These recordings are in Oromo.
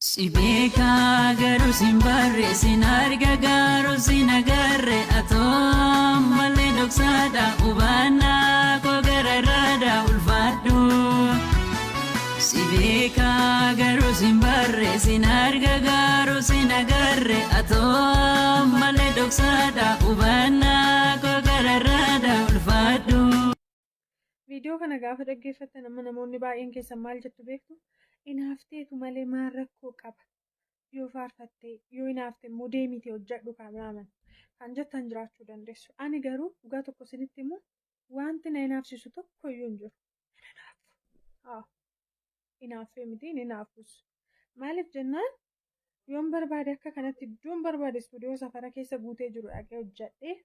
Si beekaa garuu sin barre, sin arga garuu sin agarre, atoo malee dhoksaadha, hubannaa koo gararraadha, ulfaadhu. Si beekaa garuu sin barre, sin arga garuu sin agarre, atoo malee dhoksaadha, hubannaa koo gararraadha, ulfaadhu. Viidiyoo kana gaafa dhaggeeffattan amma namoonni baay'een keessan maal jettu beektu? Inaafteetu malee maal rakkoo qaba? Yoo faarfattee, yoo inaafte immoo deemite hojjedhu kaameraaman kan jettan jiraachuu dandeessu. Ani garuu dhugaa tokko isinitti himu, wanti na inaafsisu tokko iyyuu hin jiru. Hin inaafu. Haa. Inaaffee miti, hin inaafus. Maaliif jennaan, yoon barbaade akka kanatti iddoon barbaade istuudiyoo safara keessa guutee jiru dhaqee hojjedhee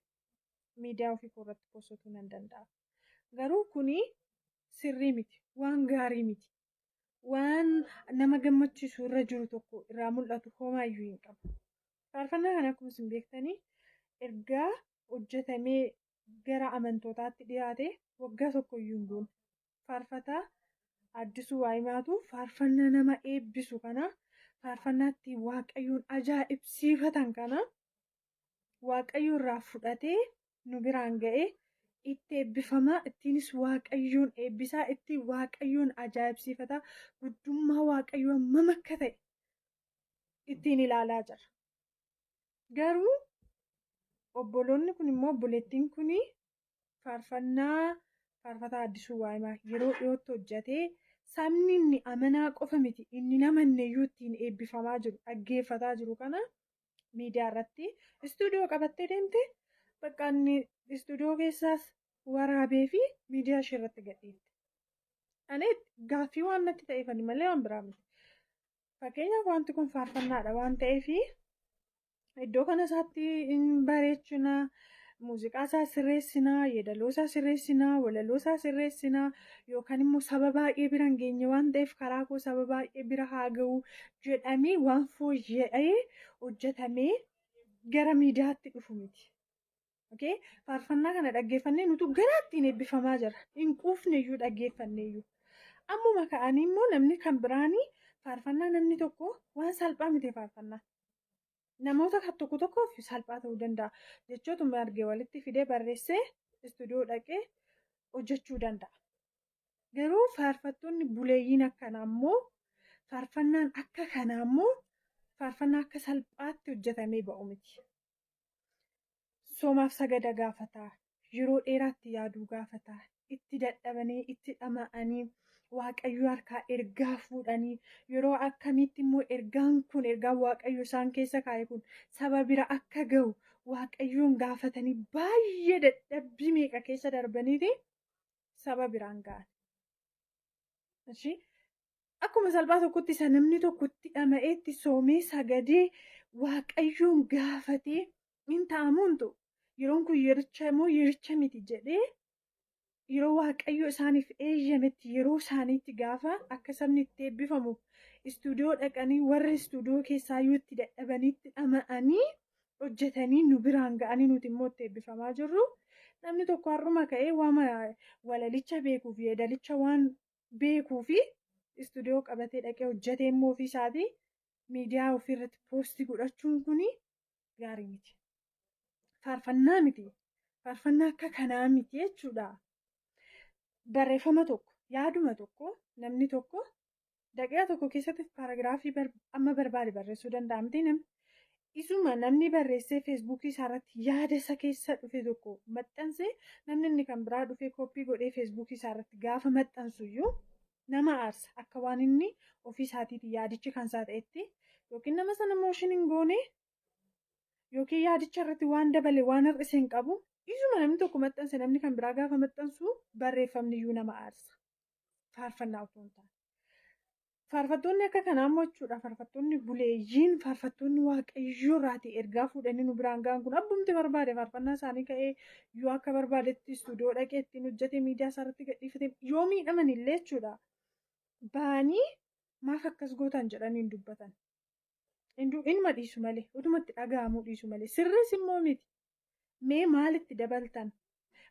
miidiyaa ofii koo irratti postotuu nan danda'a. Garuu kuni sirrii miti. Waan gaarii miti. Waan nama gammachiisu irra jiru tokko irraa mul'atu homaayyuu hin qabu. Faarfannaa kana akkuma isin beektanii ergaa hojjetamee gara amantootaatti dhiyaate waggaa tokko iyyuu hin guunne. Faarfataa Addisuu Waayimaatu faarfannaa nama eebbisu kana, faarfannaatti Waaqayyoon ajaa'ibsiifatan kana Waaqayyo irraa fudhatee nu biraan ga'ee itti eebbifamaa, ittiinis Waaqayyoon eebbisaa, ittiin Waaqayyoon ajaa'ibsiifataa, guddummaa Waaqayyoo hammam akka ta'e ittiin ilaalaa jira. Garuu obboloonni kun immoo, obboleettiin kun faarfannaa faarfataa Addisuu Waayimaa yeroo dhiyootti hojjetee sabni inni amanaa qofa miti, inni namanne iyyuu ittiin eebbifamaa jiru, dhaggeeffataa jiru kana miidiyaa irratti istuudiyoo qabattee deemte, bakka inni istuudiyoo keessaas waraabee fi miidiyaa ishee irratti gadhiifte. Ani gaaffii waan natti ta'eef ani malee waan biraa miti. Fakkeenyaaf, wanti kun faarfannaadha waan ta'eef iddoo kana isaatti hin bareechinaa, muuziqaa isaa sirreessinaa, yeedaloo isaa sirreessinaa, walaloo isaa sirreessinaa, yookaan immoo saba baay'ee bira hin geenye waan ta'eef karaa koo saba baay'ee bira haa ga'u jedhamee waan fooyya'ee hojjetamee gara miidiyaatti dhufu miti. Okay? Faarfannaa kana dhaggeeffannee nutu gara ittiin eebbifamaa jira. Hin quufne iyyuu dhaggeeffanne iyyuu. Ammuma ka'anii immoo namni kan biraanii faarfannaa namni tokko, waan salphaa miti faarfannaa. Namoota kan tokko tokkoof salphaa ta'uu danda'a. Jechootuma arge walitti fidee barreessee istuudiyoo dhaqee hojjechuu danda'a. Garuu faarfattoonni buleeyyiin akkanaa immoo, faarfannaan akka kanaa immoo faarfannaa akka salphaatti hojjetamee ba'u miti. Soomaaf sagada gaafataa, yeroo dheeraatti yaaduu gaafataa, itti dadhabanii, itti dhama'anii, Waaqayyo harkaa ergaa fuudhanii, yeroo akkamiitti immoo ergaan kun, ergaan Waaqayyo isaan keessa kaa'e kun saba bira akka ga'u Waaqayyoon gaafatanii, baay'ee dadhabbii meeqa keessa darbaniiti saba biraan ga'an. Ishii akkuma salphaa tokkotti isa namni tokko itti dhama'ee, itti soomee, sagadee, Waaqayyoon gaafatee hin ta'amuun ta'u, yeroon kun yericha immoo yericha miti jedhee yeroo Waaqayyo isaaniif eeyyametti, yeroo isaaniitti gaafa akka sabni itti eebbifamu istuudiyoo dhaqanii, warri istuudiyoo keessaayyuu itti dadhabanii, itti dhama'anii hojjetanii nu biraan ga'anii nuti immoo itti eebbifamaa jirru. Namni tokko har'uma ka'ee waama walalicha beekuuf, yeedalicha waan beekuu fi istuudiyoo qabatee dhaqee hojjetee immoo ofii isaatii miidiyaa ofiirratti poostii godhachuun kuni gaarii miti. Faarfannaa miti. Faarfannaa akka kanaa miti jechuudha. Barreeffama tokko, yaaduma tokko namni tokko daqiiqaa tokko keessatti paaraagiraafii amma barbaade barreessuu danda'a miti namni. Isuma namni barreessee Feesbuukii isaarratti yaada isa keessa dhufe tokko maxxanse, namni inni kan biraa dhufee kooppii godhee Feesbuukii isaarratti gaafa maxxansu iyyuu nama aarsa, akka waan inni ofii isaatiitti yaadichi kan isaa ta'etti, yookiin nama sana motion hin goone, yookiin yaadicha irratti waan dabale waan hir'ise hin qabu. Isuma namni tokko maxxanse namni kan biraa gaafa maxxansu barreeffamni iyyuu nama aarsa. Faarfannaa otoo hin taane. Faarfattoonni akka kanaa immoo jechuudha. Faarfattoonni buleeyyiin, faarfattoonni Waaqayyoo irraatii ergaa fuudhanii nu biraan ga'an kun abbumti barbaade faarfannaa isaanii ka'ee yoo akka barbaadetti istuudiyoo dhaqee ittiin hojjetee miidiyaa isaarratti gadhiifate, yoo miidhaman illee jechuudha. Ba'anii maaf akkas gootan jedhanii hin dubbatan. Inuma dhiisu malee, utuma itti dhaga'amuu dhiisu malee, sirriis immoo miti. Mee maalitti dabaltan?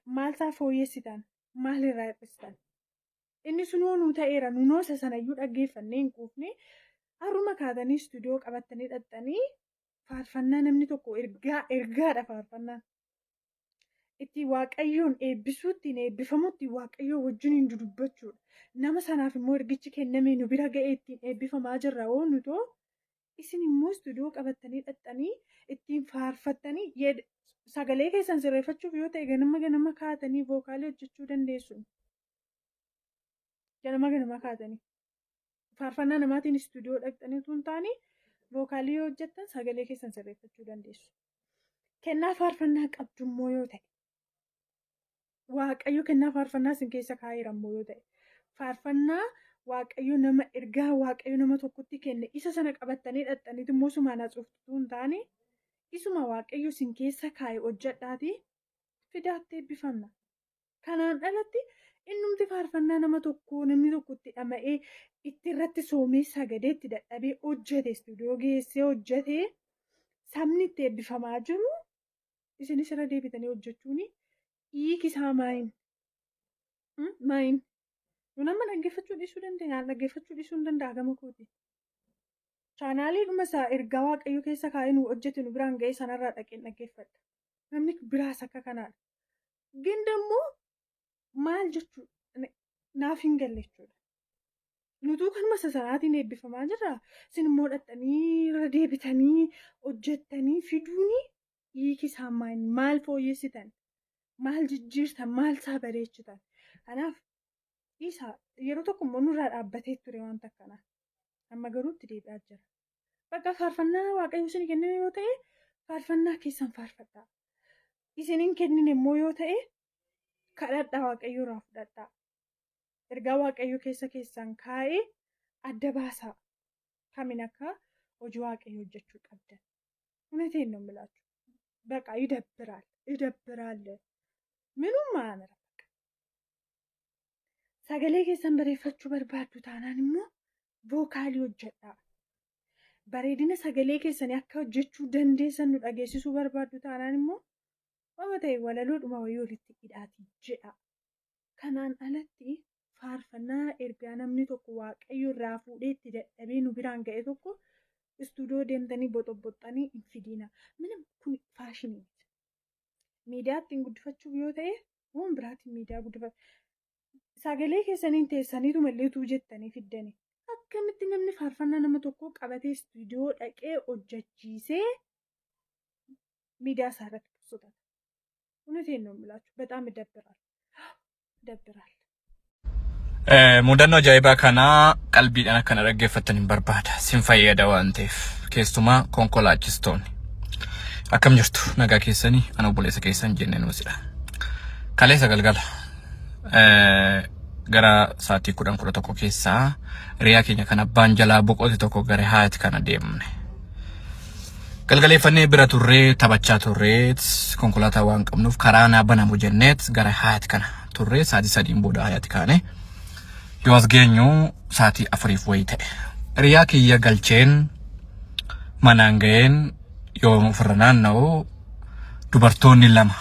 Maal isaa fooyyessitan? Maalirraa hir'istan? Inni sunuu nuu ta'eera, nunoo isa sanayyuu dhaggeeffannee hin quufne. Har'uma kaatanii istuudiyoo qabattanii dhaqxanii faarfannaa namni tokko ergaa ergaadha faarfannaan. Ittiin Waaqayyoon eebbisuu, ittiin eebbifamuu, ittiin Waaqayyoo wajjin hin dudubbachuudha. Nama sanaaf immoo ergichi kenname nu bira ga'ee ittiin eebbifamaa jirra hoo nutoo isin immoo istuudiyoo qabattanii dhaqxanii ittiin faarfattanii sagalee keessan sirreeffachuuf yoo ta'e ganama ganama kaatanii vookaalii hojjechuu dandeessu. Ganama ganama kaatanii. Faarfannaa namaatiin istuudiyoo dhaqxanii utuu hin taane vookaalii yoo hojjettan sagalee keessan sirreeffachuu dandeessu. Kennaa faarfannaa qabdu immoo yoo ta'e, Waaqayyo kennaa faarfannaa isin keessa kaa'eera immoo yoo ta'e, faarfannaa Waaqayyo nama ergaa Waaqayyo nama tokkotti kenne isa sana qabattanii dhaqxaniitu immoo sumaan hacuuftu hin taane isuma Waaqayyo isin keessa kaa'e hojjedhaatii fidaatti eebbifamna. Kanaan alatti innumti faarfannaa nama tokkoo namni tokko itti dhama'ee itti irratti soomee sagadee itti dadhabee hojjete istuudiyoo geessee hojjete sabni itti eebbifamaa jiru isinis irra deebitanii hojjechuun hiiki isaa maayin? Maayin? Yoo nama dhaggeeffachuu dhiisuu dandeenya, dhaggeeffachuu dhiisuu hin danda'a gama kooti. Chaanaalii dhuma isaa ergaa Waaqayyo keessa kaa'ee nu hojjete nu biraan ga'ee sanarraa dhaqeen dhaggeeffadha. Namni biraas akka kanaadha. Gin dammoo maal jechuu naaf hin galle jechuudha. Nutuu kanuma isa sanaatiin eebbifamaa jirra. Isin immoo dhaqxanii irra deebitanii hojjettanii fiduuni hiiki isaa maal maal fooyyessitan maal jijjiirtan maal isaa bareechitan. Kanaaf dhiisaa yeroo tokko immoo nurraa dhaabbatee ture wanta akkanaa. Amma garuu itti deebi'aa jira. Bakka faarfannaa Waaqayyo isin kennine yoo ta'e faarfannaa keessan faarfadhaa. Isin hin kennine immoo yoo ta'e kadhadhaa Waaqayyo irraa fudhadhaa. Ergaa Waaqayyo keessa keessan kaa'ee adda baasaa. Kamin akka hojii Waaqayyo hojjechuu qabdan. እውነቴን ነው የምላችሁ። በቃ ይደብራል፣ ይደብራል። ምኑም አያምርም። በቃ sagalee keessan bareeffachuu barbaaddu taanaan immoo vookaalii hojjedhaa. Bareedina sagalee keessanii akka hojjechuu dandeessan nu dhageessisuu barbaaddu taanaan immoo wama ta'e walaloodhuma wayii walitti hidhaatii jedha. Kanaan alatti faarfannaa ergaa namni tokko Waaqayyo irraa fuudhee itti dadhabee nu biraan ga'e tokko istuudiyoo deemtanii boxoboxxanii hin fidiina. Minim kun faashinii miti. Miidiyaa ittiin guddifachuuf yoo ta'e waan biraatiin miidiyaa guddifatu. Sagalee keessaniin teessaniitu malleetuu jettanii fiddanii. Akkamitti namni faarfannaa nama tokkoo qabatee istuudiyoo dhaqee hojjechiisee miidiyaa isaa irratti poostata? እውነቴን ነው የምላችሁ፣ በጣም ይደብራል፣ ይደብራል። Mudannoo ajaa'ibaa kanaa qalbiidhaan akkana dhaggeeffattan hin barbaada. Sin fayyada waan ta'eef keessumaa konkolaachistoonni. Akkam jirtu, nagaa keessanii? Ana obboleessa keessan jennee nuusidha. Kaleessa galgala gara sa'aatii 10 11 keessaa hiriyaa keenya kan abbaan jalaa boqote tokko gara haati kana deemne. Galgaleeffannee bira turree taphachaa turree konkolaataa waan qabnuuf karaa naa banamu jenneet gara haati kana turree sa'aatii 3n booda hayaati kaane. Yoo as geenyu sa'aatii 4f wayii ta'e. Hiriyaa kiyya galcheen manaan ga'een yoo ofirra naanna'u dubartoonni lama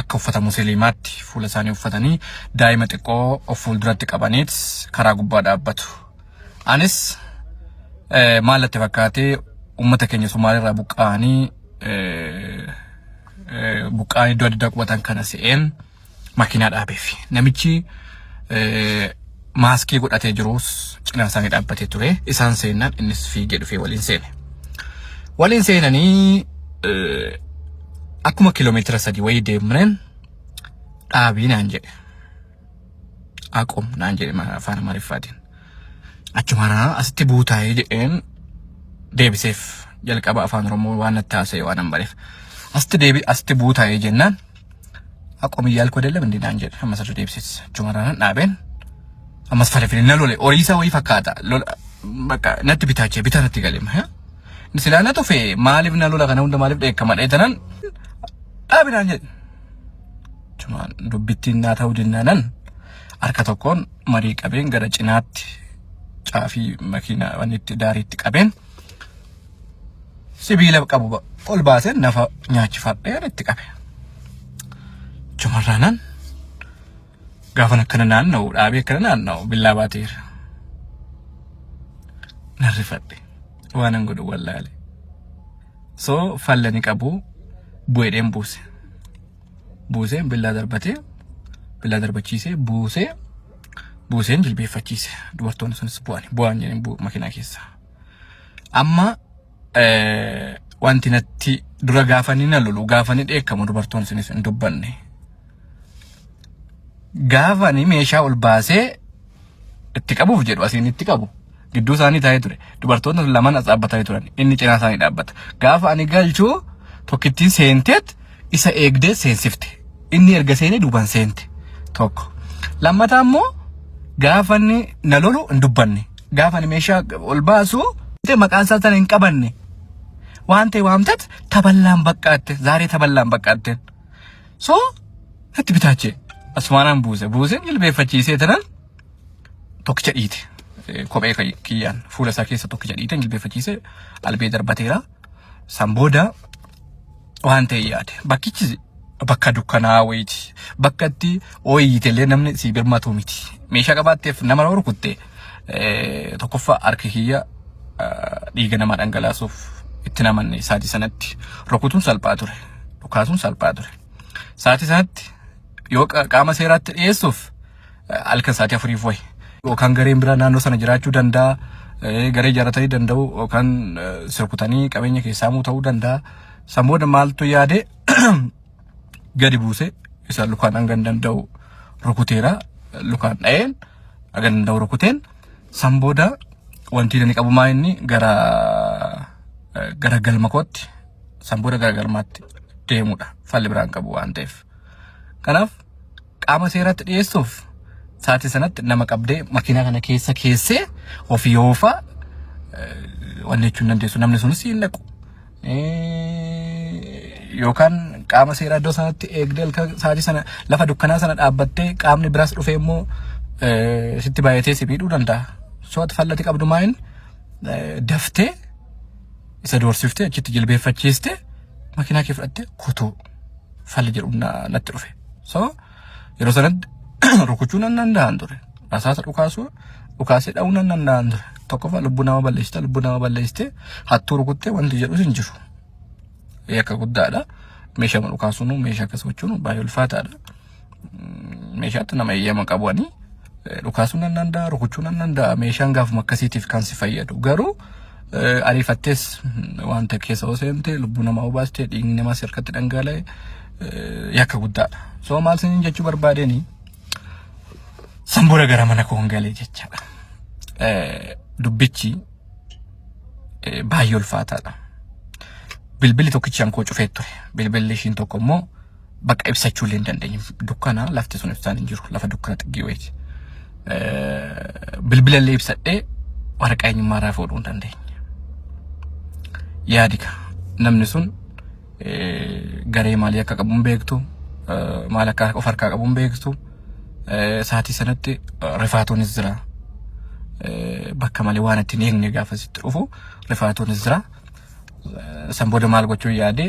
akka uffata musliimaatti fuula isaanii uffatanii daa'ima xiqqoo of fuulduratti qabaniit karaa gubbaa dhaabbatu. Anis maal natti fakkaatee uummata keenya Somaaliirraa buqqa'anii buqqa'anii iddoo adda addaa qubatan kana se'een makiinaa dhaabeef. Namichi maaskii godhatee jirus cinaa isaanii dhaabbatee ture. Isaan seennaan innis fiigee dhufee waliin seene. Waliin seenanii akkuma kiiloomeetira 3 wayii deemneen dhaabii naan jedhe. Aqum naan jedhe afaan Amaariffaatiin. Achumarraa asitti buutaa'ee jedheen deebiseef jalqaba afaan Oromoo waan natti haasa'e waan hin bareef. Asitti deebi asitti buutaa'ee jennaan አቁም እያልኩ አይደለም እንዴ naan jedhe ammas irra deebisees. Achumarraa nan dhaabeen ammas falafili na lole horiisaa wayii fakkaata lola bakka natti bitaachee bitaa natti gale. Silaa na tufe maaliif na lola kana hunda maaliif dheekkama dheetanan dhaabi naan jedhe. Achumaan dubbittiin naa ta'uu dinnaanan harka tokkoon marii qabeen gara cinaatti caafii makiinaa wanni itti daariitti qabeen sibiila qabu ol baaseen nafa nyaachifadheen itti qabe. Achumarraanaan gaafan akkana naanna'u dhaabee akkana naanna'u billaa baateera. Nan rifadhe. Waanan godhu wallaale. So falla ni qabu bu'eedheen buuse. Buuseen billaa darbatee billaa darbachiisee buusee buuseen jilbeeffachiise. Dubartoonni sunis bu'ani. Bu'aan jedheen bu'u makiinaa keessa. Amma wanti natti dura gaafanii na lolu gaafanii dheekkamu dubartoonni sunis hin dubbanne. Gaafanii meeshaa ol baasee itti qabuuf jedhu asiin itti qabu. Gidduu isaanii taa'ee ture. Dubartoonni sun lamaan as dhaabbatanii turan. Inni cinaa isaanii dhaabbata. Gaafa ani galchuu tokkittiin seenteet isa eegdee seensifte. Inni erga seenee duubaan seente. Tokko. Lammataa immoo gaafa inni na lolu hin dubbanne. Gaafa ani meeshaa ol baasu maqaan isaa sana hin qabanne. Waan ta'e waamtet taballaan baqqaatte. Zaaree taballaan baqqaatteen. So natti bitaache. Asumaanaan buuse. Buuseen jilbeeffachiisee tanan tokkicha dhiite. Kophee kiyyaan fuula isaa keessa tokkicha dhiite jilbeeffachiisee albee darbateera. San booda waan ta'e yaade. Bakkichi bakka dukkanaa wayiiti. Bakka itti ooyite illee namni si birmatu miti. Meeshaa qabaatteef nama rukutte tokkoffaa harki kiyya dhiiga namaa dhangalaasuuf itti namanne sa'aatii sanatti rukutuun salphaa ture. Dhukaasuun salphaa ture. Sa'aatii sanatti yoo qaama seeraatti dhiyeessuuf halkan sa'aatii afuriif wayi. Yookaan gareen biraa naannoo sana jiraachuu danda'a. Garee ijaarratanii danda'u yookaan sirkutanii qabeenya keessaa saamuu ta'uu danda'a. San booda maaltu yaade gadi buuse isa lukaan hanga hin danda'u rukuteera. Lukaan dha'een hanga hin danda'u rukuteen san booda wanti inni qabu maa inni gara gara galma kootti san booda gara galmaatti deemudha. Falli biraan qabu waan ta'eef. Kanaaf qaama seeraatti dhiyeessuuf sa'aatii sanatti nama qabdee makiinaa kana keessa keessee ofii oofaa wanni jechuun dandeessu namni sunis hin dhaqu. Yookaan qaama seeraa iddoo sanatti eegdee halkan sa'aatii sana lafa dukkanaa sana dhaabbattee qaamni biraas dhufee immoo sitti baay'atee si miidhuu danda'a. So ati fallati qabdu maayin daftee isa doorsiftee achitti jilbeeffachiistee makiinaa kee fudhattee kutuu falli jedhu natti dhufe. So yeroo sanatti rukuchuu nan danda'an ture. Rasaasa dhukaasuu dhukaasee dha'uu nan danda'an ture. Tokkoffaa lubbuu nama balleessite lubbuu nama balleessite hattuu rukuttee wanti jedhus hin jiru. Yakka guddaadha. Meeshaa dhukaasuun meeshaa akkas gochuun baay'ee ulfaataadha. Meeshaatti nama eeyyama qabu ani dhukaasuu nan danda'a rukuchuu nan danda'a meeshaan gaafuma akkasiitiif kan si fayyadu garuu ariifattees wanta keessa yoo seente lubbuu namaa obaastee dhiigni namaa si harkatti dhangala'e yakka guddaadha. So maal isiniin jechuu barbaadeen san booda gara mana koo galee jechaadha. Dubbichi baay'ee ulfaataadha. Bilbilli tokkichi koo cufee ture. Bilbilli ishiin tokko immoo bakka ibsachuu illee hin dandeenye. Dukkana lafti sun ibsaan hin jiru. Lafa dukkana xiqqii wayiiti. Bilbila illee ibsadhee waraqaa eenyummaa irraa fuudhuu hin dandeenye. Yaadika namni sun garee maalii akka qabu hin beektu. Maal akka of harkaa qabu hin beektu. Sa'aatii sanatti rifaatuunis jira. Bakka malee waan ittiin eegne gaafa sitti dhufu rifaatuunis jira. San booda maal gochuu yaade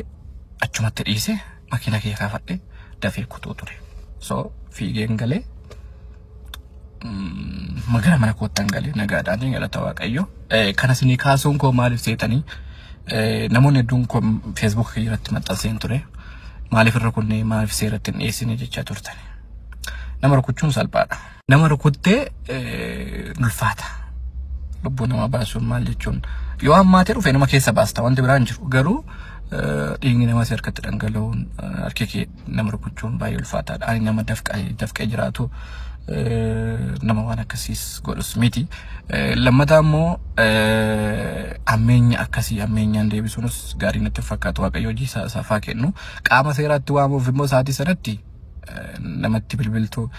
achumatti dhiise makiina kee kaafadhe dafee kutuu ture. So fiigeen galee magara mana koottan galee nagaadhaan galata Waaqayyo. Kana isinii kaasuun koo maaliif seetanii namoonni hedduun koo Facebook irratti maxxanseen ture. Maaliif irra kunnee maaliif seeratti hin dhiyeessine jechaa turtan. Nama rukuchuun salphaadha. Nama rukuttee ulfaata. Lubbuu nama baasuun maal jechuun yoo hammaatee dhufe nama keessa baasta wanti biraan jiru garuu dhiigni nama si harkatti dhangala'uun harki kee nama rukuchuun baay'ee ulfaataadha. Ani nama dafqee jiraatu nama waan akkasiis godhus miti. Lammataa immoo ammeenya akkasii ammeenyaan deebisuunis gaarii natti fakkaatu Waaqayyo hojii isaa haa kennu. Qaama seeraatti waamuuf immoo sa'aatii sanatti namatti bilbiltu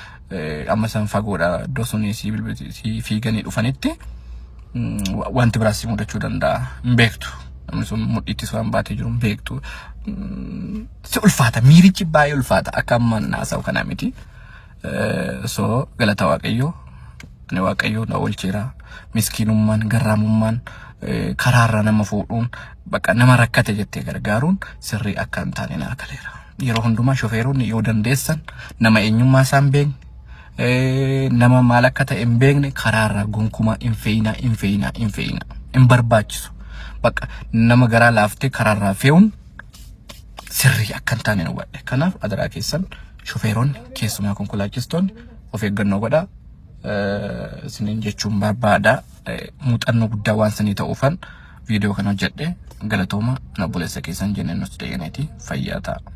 amma isaan fagoodha iddoo sunii si fiiganii dhufanitti wanti biraas si mudachuu danda'a hin beektu. Namni sun mudhiitti waan baatee jiru hin beektu. Si ulfaata miirichi baay'ee ulfaata akka amma naasa'u kanaa miti. So galata Waaqayyoo ani Waaqayyoo na oolcheera. Miskiinummaan garraamummaan karaarraa nama fuudhuun bakka nama rakkate jettee gargaaruun sirrii akka hin taane naa galeera. Yeroo hundumaa shofeeronni yoo dandeessan nama eenyummaa isaa hin beekne nama maal akka ta'e hin beekne karaarraa gonkumaa hin fe'inaa hin fe'inaa hin fe'inaa. Hin barbaachisu. Bakka nama garaa laaftee karaarraa fe'uun sirrii akka hin taane hubadhe. Kanaaf adaraa keessan shufeeronni keessumaa konkolaachistoonni of eeggannoo godhaa. Isiniin jechuun barbaada. Muuxannoo guddaa waan sanii ta'uufan viidiyoo kana hojjedhe. Galatooma, na obboleessa keessan jennee nuti deeganeeti fayyaa ta'a.